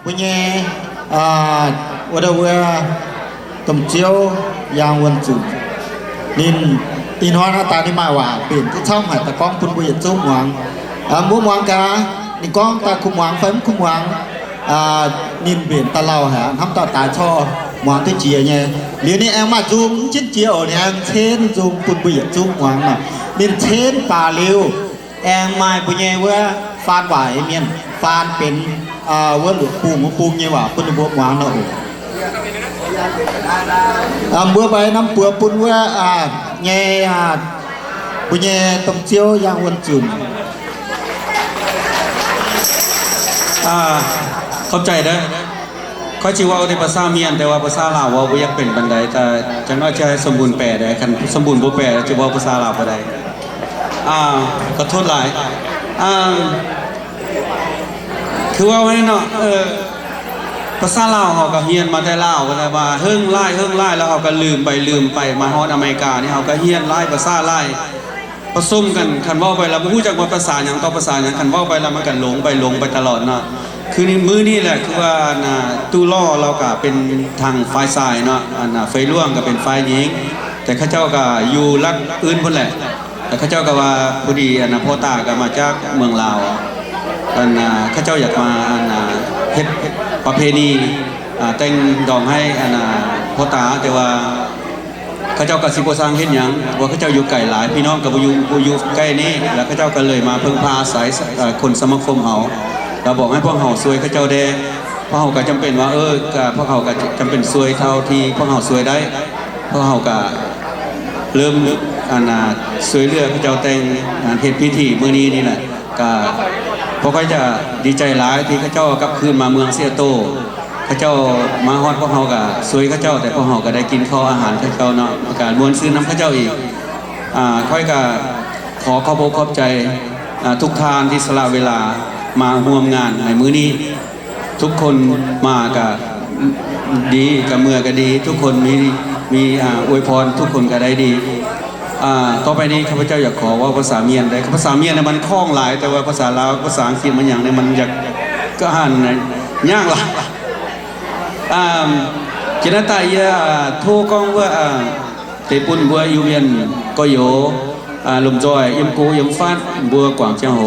Mbuo nyei, wuov, wuov, domh ziouv Yaang Wuonh Zunc, ninh ih hnoi naaiv daaih ninh maaih waac mbenc duqv camv haic daaih gorngv bun mbuo yietc zungv muangx. Mbuo muangx gaax, ninh gorngv daaih kuv muangx fai mv kuv muangx, ninh mbenc daaih lauh haic, hnamv dauh daaix corc muangx duqv jiex nyei. Liuz ninh aengx maaih nzung mv jienv jiex oc, ninh aengx cenv nzung bun mbuo yietc zungv muangx nor. Ninh cenv baac liuz, aengx maaih mbuo nyei wuov faan waaic mienh, faan benx wuov luoqc bung wuov bung nyei waac bun ninh mbuo muangx nor oc. Mbuo mbaix norm buoz bun wuov nyei, mbuo nyei domh ziouv Yaang Wuonh Zunc. เข้าใจเด้อ Koi cingx waac deix ภาษา Mienh, deix waac ภาษา Laauh waac mbuo yaac benx banh deix, jangx oix jiex สมบูรณ์ แปล deix, คัน สมบูรณ์ mbuo แปล jiex waac ภาษา Laauh banh deix. Gorngv cuotv laaix, คือ waac naaiv nor, ภาษา Laauh horpc gauh hmien maaih deix Laauh banh deix, maaih hungh laaih hungh laaih, la'horpc gauh ลืมไปลืมไป, maaih horpc อเมริกา ni horpc gauh hmien laaih ภาษา laaih ผสม กัน, คัน waac banh ลำ mbuo huv jangx ว่า ภาษา หยัง ต่อ ภาษา หยัง, คัน waac banh ลำ มัน กะ หลง ไป หลง ไป ตลอด nor. คือ ใน มื้อ นี้ แหละ คือ ว่า อัน น่ะ ตู้ล่อ เรา กะ เป็น ทาง ฝ่าย ซ้าย เนาะ, อัน น่ะ เฟยหลวง กะ เป็น ฝ่าย หญิง, แต่ ข้าเจ้า กะ อยู่ รัฐ อื่น พุ้น แหละ, แต่ ข้าเจ้า กะ ว่า พอดี อัน น่ะ พ่อตา กะ มา จาก เมือง ลาว, อัน น่ะ ข้าเจ้า อยาก มา อัน น่ะ เฮ็ด ประเพณี อ่า แต่งดอง ให้ อัน น่ะ พ่อตา, แต่ ว่า ข้าเจ้า กะ สิ บ่ สร้าง เฮ็ด หยัง, ว่า ข้าเจ้า อยู่ ไก๋ หลาย, พี่น้อง กะ บ่ อยู่ บ่ อยู่ ใกล้ นี้, แล้ว ข้าเจ้า กะ เลย มา เพิ่งพาอาศัย เอ่อ คน สมาคม เฮา, แล้ว บอก ให้ พวก เฮา ซ่วย ข้าเจ้า แด่, พวก เฮา กะ จ๋ำเป๋น ว่า เออ กะ พวก เฮา กะ จ๋ำเป๋น ซ่วย เท่า ที่ พวก เฮา ซ่วย ได้, พวก เฮา กะ เริ่ม อัน น่ะ ซ่วยเหลือ ข้าเจ้า แต่ง อัน เฮ็ด พิธี มื้อ นี้ นี่ แหละ. กะ พวก ข้อย จะ ดีใจ๋ หลาย ที่ ข้าเจ้า กลับ คืน มา เมือง เซียโตร ข้าเจ้า มา ฮอด พวก เฮา กะ ซ่วย ข้าเจ้า, แต่ พวก เฮา กะ ได้ กิน ข้าว อาหาร ข้าเจ้า เนาะ, กะ ม่วน ซื่น นำ ข้าเจ้า อีก. อ่า ข้อย กะ ขอ ขอบอก ขอบใจ๋ อ่า ทุกท่าน ที่ สละ เวลา มา ร่วม งาน ใน มื้อ นี้. ทุกคน มา กะ ดี, กะ เมื่อ กะ ดี, ทุกคน มี มี อ่า อวยพร ทุกคน กะ ได้ ดี. อ่า ต่อไปนี้ ข้าพเจ้า อยาก ขอ เว้า ภาษา เมียน ได้. ภาษา เมียน นี่ มัน คล่อง หลาย, แต่ ว่า ภาษา ลาว ภาษา อังกฤษ มัน หยัง นี่ มัน อยาก กะ หั้น ยาก หลาย. อ่า เจนตา เยีย โทร กล้อง ว่า อ่า เต๋ปุ้น บัว อยู่ เมียน ก็ โย อ่า ลมจอย เยี่ยม โก เยี่ยม ฟัด บัว กวาง เจียงโห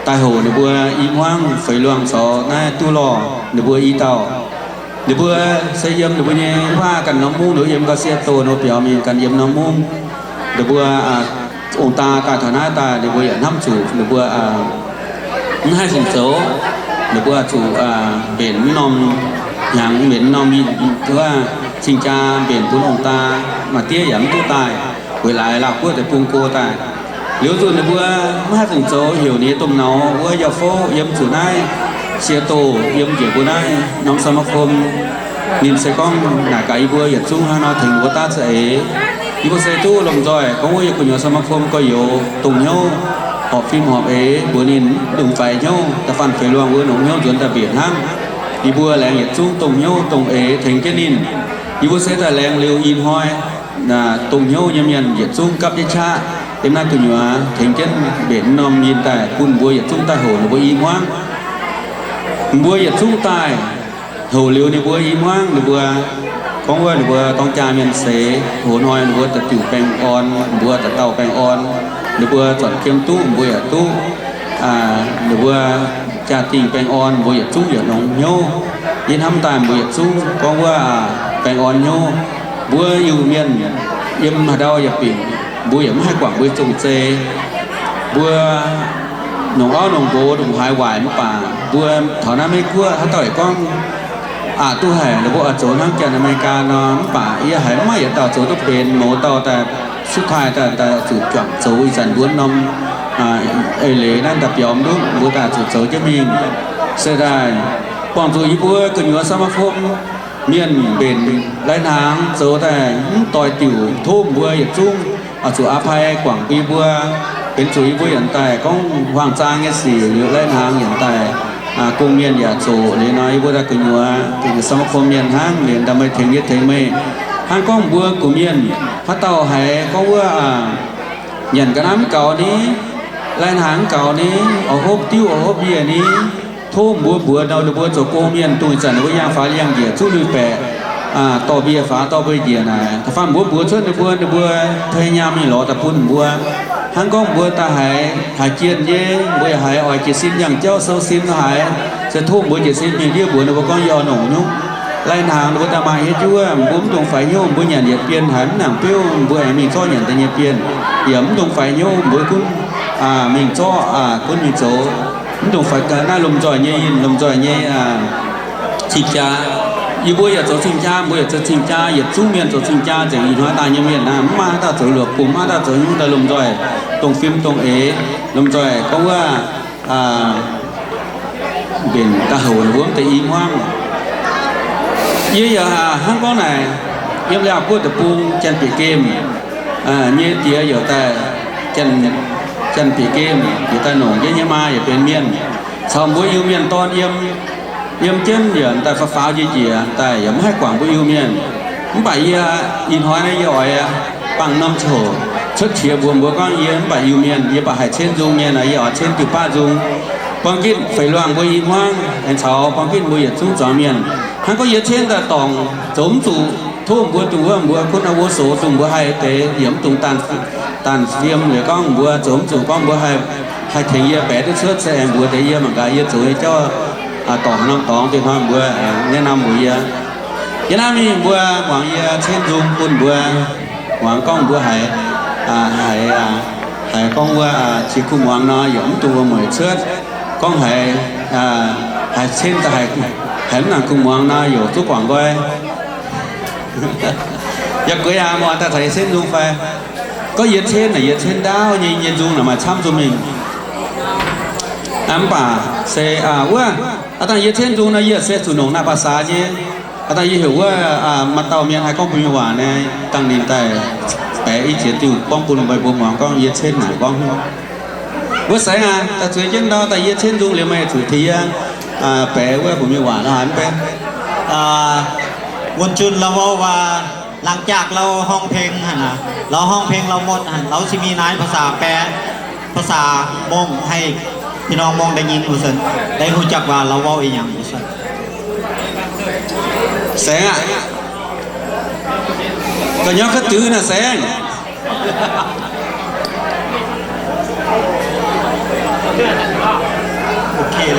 ใต้ โห ใน บัว อี ฮวาง เฟย หลวง สอ นาย ตู้ ล่อ ใน บัว อี เต่า ใน บัว เซ เยี่ยม ใน บัว เย่ ว่า กัน น้อง มุ่ง ใน เยี่ยม ก็ เซียโต ใน เปียว มี กัน เยี่ยม น้อง มุ่ง ใน บัว อ่า องค์ตา กา ฐานะ ตา ใน บัว อย่า น้ำ สูบ ใน บัว อ่า ไม่ให้ สูง โส ใน บัว สูบ อ่า เบน นอม หยัง เบน นอม ว่า สิงจา เบน ปุ้น องค์ตา มา เตี้ย อย่า ไม่ ตู้ ตาย เวลา ลาว พั่ว แต่ ปรุง โก ตาย หลิว สุด ใน บัว ไม่ให้ สูง โส เหี่ยว นี้ ต้ม เนา ว่า ยา โฟ เยี่ยม สู นาย เซียโต เยี่ยม เจีย บัว นาย น้อง สมาคม นิน เซ ก้อง หน้า ไก่ บัว หยัด สูง ห้า นอ เถิง บัว ตา เส เอ อี บัว เซ ตู้ ลม จอย ของ บัว หยัด กุญ หยว สมาคม ก็ โย ตรง เหียว หอบ ฟิล์ม หอบ เอ บัว นิน ดุง ไฟ เหียว ตะฟัน เฟย หลวง บัว หนง เหียว จวน ตะเบียด ห้าง อี บัว แหลง หยัด สูง ตรง เหียว ตรง เอ เถิง เจ้น นิน อี บัว เซ ตะแหลง หลิว อี ฮอย หน้า ตรง เหียว เยี่ยม เยี่ยน หยัด สูง กับ เจ้ ชะ เต็ม หน้า กุญ หยว เถิง เจ้น เบน นอม ยิน ใต้ ปุ้น บัว หยัด สูง ใต้ โห หรือ บัว อี ฮวาง บัว หยัด สูง ใต้ โห หลิว ใน บัว อี ฮวาง ใน บัว ของ ว่า ใน บัว ต้อง จา เมียน เส โห น้อย ใน บัว ตะติว แปง อ่อน บัว ตะเต้า แปง อ่อน ใน บัว จอด เข้ม ตู้ บัว หยัด ตู้ อ่า ใน บัว จา ติ่ง แปง อ่อน บัว หยัด สูง หยัด หนง เหียว ยิน ห้ำ ตาย บัว หยัด สูง ของ ว่า แปง อ่อน เหียว บัว อยู่ เมียน เยี่ยม หา เดา หยัด ปิ่ง บัว หยัด ไม่ ให้ กว่าง บัว จง เจ บัว หนง อ้อ หนง โบ หนง หาย หวาย มะ ป่า บัว เถา น้ำ ไม่ กั้ว ถ้า เต่า ไอ้ ก้อง อ่า ตู้ ไห่ หรือ บัว อา โจ น้ำ แก่น อเมริกา นอ มะ ป่า เอี้ย ไห่ ไม่ หยัด เต่า โจ ตุ๊ก เป็น โหม เต่า แต่ สุดท้าย แต่ แต่ สูบ จ่วง โจ อีสัน บ้วน นอม อ่า ไอ้ เหล นั่น แต่ เปียว มะ ดุ๊ก บัว ตา สูบ โจ เจ้า มิง เสียดาย ป่อง สู อี บัว กึ่น หยว สมาคม เมียน เบน ไร้ หนาง โจ แต่ ต่อย ติ่ว ทุ่ม บัว หยัด จุ้ง อ่ะ สุ อภัย กว่าง ปี บัว เป็น สุ อี บัว หยัน ใต้ ของ หว่าง จาง เงี้ย สี่ หรือ ไร้ หนาง หยัน ใต้ อ่า กง เมียน อย่า โจ หรือ น้อย บัว ตะ กึ่น หยว กึ่น สมาคม เมียน ห้าง เหรียญ ดำ ไม่ เถง เย็ด เถง ไม่ ห้าง ก้อง บัว กุ เมียน พระ เต่า ไห ก้อง บัว อ่า หยัน กะ น้ำ เก๋า นี้ ไร้ หนาง เก๋า นี้ เอา ฮบ ติ้ว เอา ฮบ เยี่ย นี้ Tov mbuo mbuox ninh mbuo zoux gong mienh, dongh ih zanc ninh mbuo yangh faaux yangh njiec zuqv lui-baeqc, dorh mbiav faaux dorh mbuo njiec naaic. Da'faanh mbuo mbuox cuotv ninh mbuo, ninh mbuo tei nyaam mingh lorz daaih bun mbuo. Hnangv gorngv mbuo daaih haiz, haiz jienh nyei, mbuo yaac haiz oix jiez sin yangh jauv sou sin haiz, se tov mbuo jiez sin mingh ndiev mbuox ninh mbuo gorngv yie oix nongc nyungc. Lai-hnaangx ninh mbuo daaih maaih hietv juov, mbuo mv dungx faix hnyouv, mbuo nyanc yietc bienh haiz mv nangc biouv, mbuo aengx mingh zorqv nyanc daaih nyei bienh. Yaac mv dungx faix hnyouv, mbuo gunv mingh zorqv, gunv mingh zoux. Mv dungx faix, naaiv lomh nzoih nyei, lomh nzoih nyei cing-jaa. Yie mbuo yaac zoux cing-jaa, mbuo yaac zoux cing-jaa, yietc zungv mienh zoux cing-jaa nzengc. Ih hnoi daaih nyei mienh naaiv, mv maaih haaix dauh zoux luoqc bumc, mv maaih haaix dauh zoux nyungc daaih lomh nzoih dongh fim dongh eix, lomh nzoih gorngv wuov mbenc daaih houc ninh mbuo mv deix i hmuangv. Yie yaac hnangv gorngv naaic, yiem Laauv Guoqv deic-bung Janx-Bieqc Gemh nyei diex yaac daaih, Janx-Bieqc Gemh yaac daaih nongc jienv nyei maa yaac benx mienh, caux mbuo Iu-Mienh dorn yiem, yiem jienv yaac daaih faaux faaux njiec njiec daaih yaac mv haih guangc mbuo Iu-Mienh. Mv baac yie ih hnoi naaiv yie oix bangc norm ziangh hoc cuotv qiex mbuox mbuo gorngv yie mv baac Iu-Mienh, yie baac haih cen nzung nyei nor, yie oix cen diuh baqv nzung. Buang gitv feix luangh mbuo i hmuangv aengx caux buang gitv mbuo yietc zungv zuangx mienh. Hnangv gorngv yie cen daaih dorngc zoux mv zuqc, tov mbuo dongh wuov mbuo gunv aah wuov soux dongh mbuo haih deix, yie mv dungx daanh fiem liuz gorngv mbuo zoux mv zuqc gorngv mbuo haih, haih tengx yie baeqc duqv cuotv se aengx mbuox deix yie mangc gaax yie zoux nyei jauv dorngc haaix norm dorngx, dingh hnoi mbuo aengx nyei norm mbuox yie. Yie naaiv mingh mbuo muangx yie cen nzung bun mbuo, muangx gorngv mbuo haiz, haiz, haiz gorngv wuov qiex kuh muangx nor, yaac mv dungx wuom-mueic cuotv. Gorngv haiz, haiz cen daaih haiz mv nangc kuh muangx nor, yaac zuqc guangc nqoi. Yaac gueix aqv, muangx daaih caux yie cen nzung fai? Gorngv yie cen naaic, yie cen ndaauv nyei, nyei nzung naaic maaih camv zuqc mingh. Mv baac se wuov, aav dangh yie cen nzung nor, yie se zuqc nongc naaiv ภาษา nyei. Aav dangh yie heuc wuov maaih dauh mienh haih gorngv mbuo nyei waac naaiv, dangh ninh daaih baeqc i jiex diuh gorngv bun meih mbuo muangx gorngv yie cen naaic gorngv. Wuov saengv aac, daaih zueiz jienv ndau daaih yie cen nzung liuz meih zuqc tengx yie baeqc wuov mbuo nyei waac nor haaix mv bei. Wuonh zunh la'maah waac, หลังจาก la'maah ร้องเพลง hanc aac, la'maah ร้องเพลง la'maah motv hanc, la'maah se mingh naaiv ภาษา baeqc, ภาษา Mông haih พี่น้อง Mông daaih nyinh wuov zanc, daaih ฮู้จัก waac la'maah waac ih nyangc wuov zanc. Saengv aac, ga'nyorqv ga'dui naaic saengv.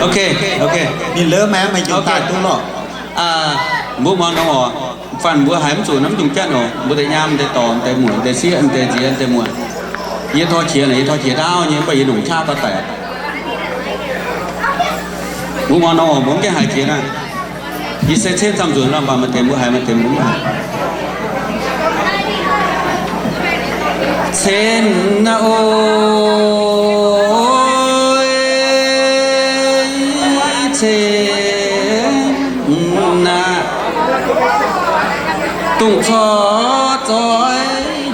Ok, ok. Ninh lov maengx meih jomc daaih duqv lorqc. Mbuo muangx nor oc. Fanh mbuo haiz mv zuqc naaiv mv dungx jatv oc. Mbuo deix nyaam, deix dorc, deix muoc, deix sieqv, deix nziex, deix muoc. Yie tor qiex naaic, yie tor qiex ndaauv nyei, mv baac yie longc qaqv daaih. Mbuo muangx nor oc, mbuo mv gaengh haiz qiex naaiv. Yie se cen camv nzunc nor, mv baac maaih deix mbuo haiz, maaih deix mbuo mv haiz. Cen naaiv oc, cen naaiv, dongh corc zoih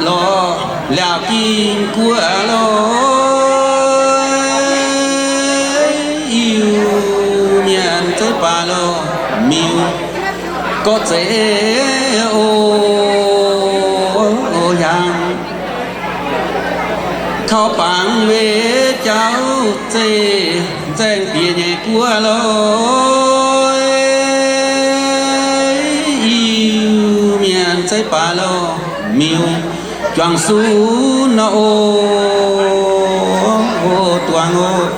lorz liaauc ging guoqv loh, Iu-Mienh zeiv baac loh, miuc gorqv zeiv oc, hiaangx kaux bangc weic jauv zeiv nzaeng bieqc nyei guoqv loh, Iu-Mienh zeiv baac loh, miuc juangc sun nor oc, duangx oc.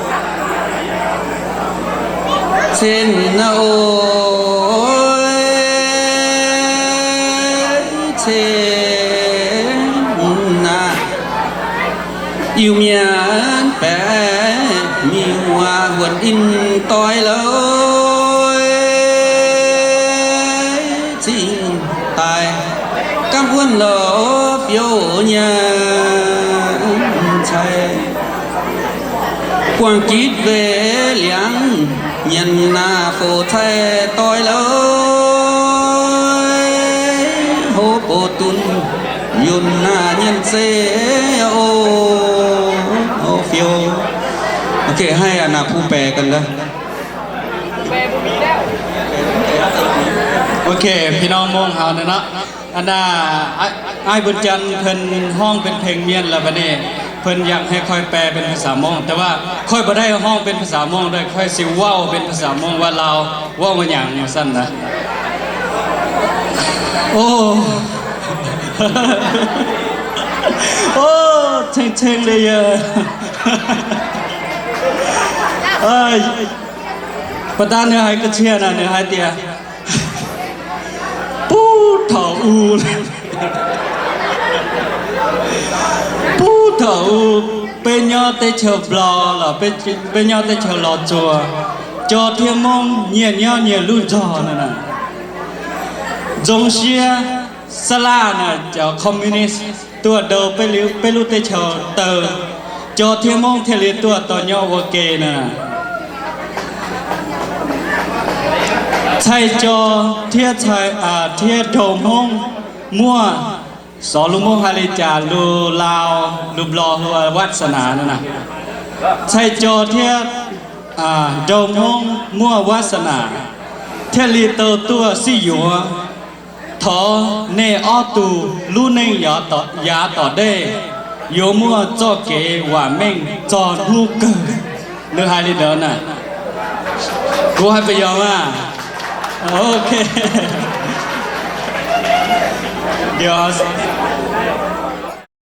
Cen naaiv oc, cen naaiv, Iu-Mienh baeqc miuc huonh in doix loh, zingh daaih gamv wuonh loh, fiouv nyanc cai. Buangh gitv weic liangx nyanc naaiv foux cai doix loh, hov box dunh yunh naaiv nyanc zeiv oc, fiouv. Ok, haih naaiv ผู้แปลกันนะ Ok, พี่น้อง Mông haux naaiv nor. Aa, naaiv บุญจันทร์ เพิ่นฮ้องเป็นเพลงเมียน แล้วบัดนี้ เปิ้นอยากให้ข้อยแปลเป็นภาษาม่ง แต่ว่าข้อยบ่ได้ฮ้องเป็นภาษาม่งด้วย ข้อยสิเว้าเป็นภาษาม่งว่าลาวเว้ามาหยังว่าซั่นนะ โอ้ โอ้ เซ็งๆ เลยเยอะ เอ้ย Baac daaih ninh haiz ga'cie naaic, ninh haiz diex, buv taux u, buv taux u, beiv nyorqv deix qouv mblorh lorqc, beiv nyorqv deix qouv lorz zuoz, jor tiev mungv nyieh nyorqv nyieh luv nzorh naaic. Nzong siev, saav laah naaic, caux communist duoh ndou beiv luv deix qouv daaih, jor tiev mungv thiaj liuz duoh dorh nyorqv wuov geh naaic. Cai-jor tiev cai, tiev ndou-hmongv muoz, sorv lungh mungv haaix liuz jaax lungh laau lungh mblorh วาสนา naaic. Cai-jor tiev ndou-hmongv muoz วาสนา thiaj liuz douh duoh siqv yuoz, tov ninh orv duqv luv nengh yaac dorc ndeic, yuoz muoz zorqv geix waac mengh zorc hnuv gouv. Ninh haiz liuz ndouv naaic, gu haih ba'yomz aqv.